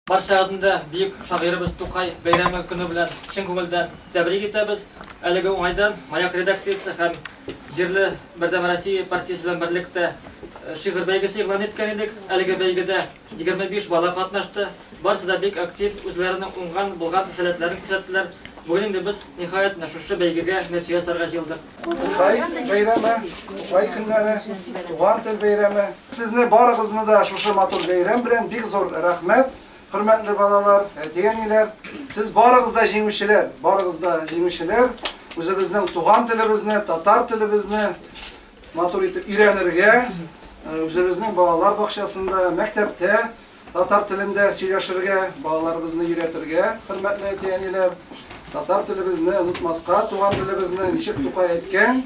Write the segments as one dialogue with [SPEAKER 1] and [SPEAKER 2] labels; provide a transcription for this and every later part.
[SPEAKER 1] Барчагызны да бөек шагыйребез Тукай бәйрәме көне белән чын күңелдән тәбрик итәбез. Әлеге уңайдан Маяк редакциясе һәм җирле Бердәм Россия партиясе белән берлектә шигырь бәйгесе игълан иткән идек. Әлеге бәйгедә 25 бала катнашты. Барысы да бик актив, үзләренең уңган, булган сәләтләрен күрсәттеләр. Бүген инде без, ниһаять, менә шушы бәйгегә нәтиҗә ясарга җыелдык.
[SPEAKER 2] Тукай бәйрәме, Тукай көннәре, туган тел бәйрәме. Сезне барыгызны да шушы матур бәйрәм белән бик зур рәхмәт, хөрмәтле балалар, әти-әниләр. Сез барыгыз да җиңүчеләр, барыгыз да җиңүчеләр. Үзебезнең туган телебезне, татар телебезне матур итеп өйрәнергә, үзебезнең балалар бакчасында, мәктәптә татар телендә сөйләшергә, балаларыбызны өйрәтергә, хөрмәтле әти-әниләр. Татар телебезне онытмаска, туган телебезне, ничек Тукай әйткән,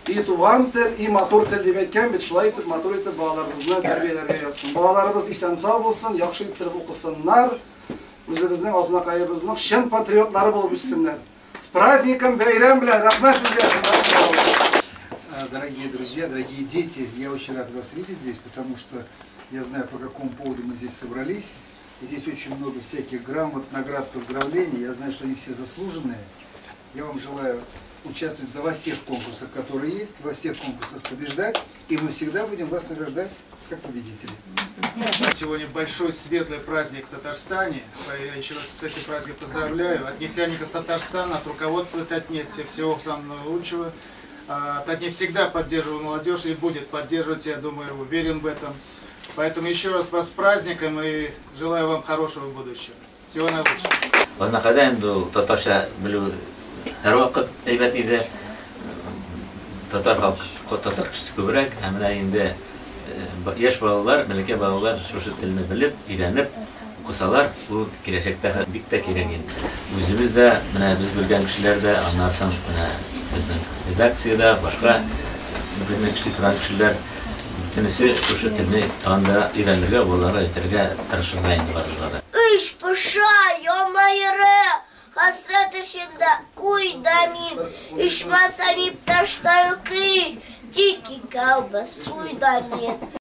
[SPEAKER 2] и туган тел, и матур тел дип әйткән бит, шулай итеп матур итеп балаларыбызны тәрбияләргә язсын. Балаларыбыз исән-сау булсын, яхшы иттереп укысыннар, үзебезнең Азнакаебызның чын патриотлары булып үссеннәр. С праздником, бәйрәм белән, рәхмәт сезгә, хөрмәтле балалар.
[SPEAKER 3] Дорогие друзья, дорогие дети, я очень рад вас видеть здесь, потому что я знаю, по какому поводу мы здесь собрались. И здесь очень много всяких грамот, наград, поздравлений. Я знаю, что они все заслуженные. Я вам желаю участвовать во всех конкурсах, которые есть, во всех конкурсах побеждать. И мы всегда будем вас награждать как победителей.
[SPEAKER 4] Сегодня большой светлый праздник в Татарстане. Я еще раз с этим праздником поздравляю. От нефтяников Татарстана, от руководства Татнефти, всего самого лучшего. Татнефть всегда поддерживала молодежь и будет поддерживать, я думаю, уверен в этом. Поэтому еще раз вас с праздником и желаю вам хорошего будущего. Всего наилучшего.
[SPEAKER 5] Азнакайда инде ул татарча белү һәрвакыт әйбәт иде. Татар халкы, татар кешесе күбрәк, ә менә инде яшь балалар, бәләкәй балалар шушы телне белеп, өйрәнеп укысалар, бу киләчәктә бик тә кирәк инде. Үзебез дә, менә без белгән кешеләр дә, аннан соң менә безнең редакциядә, башка безнең эшли торган кешеләр, бөтенесе шушы телне тагын да өйрәнергә, балаларга әйтергә тырышырга инде барыбызга да.
[SPEAKER 6] Эч поша, яна йөрәк, хәсрәт эчендә уйда мин. Ичмасам иптәш тәүкил, тик икәүбез туйда мин.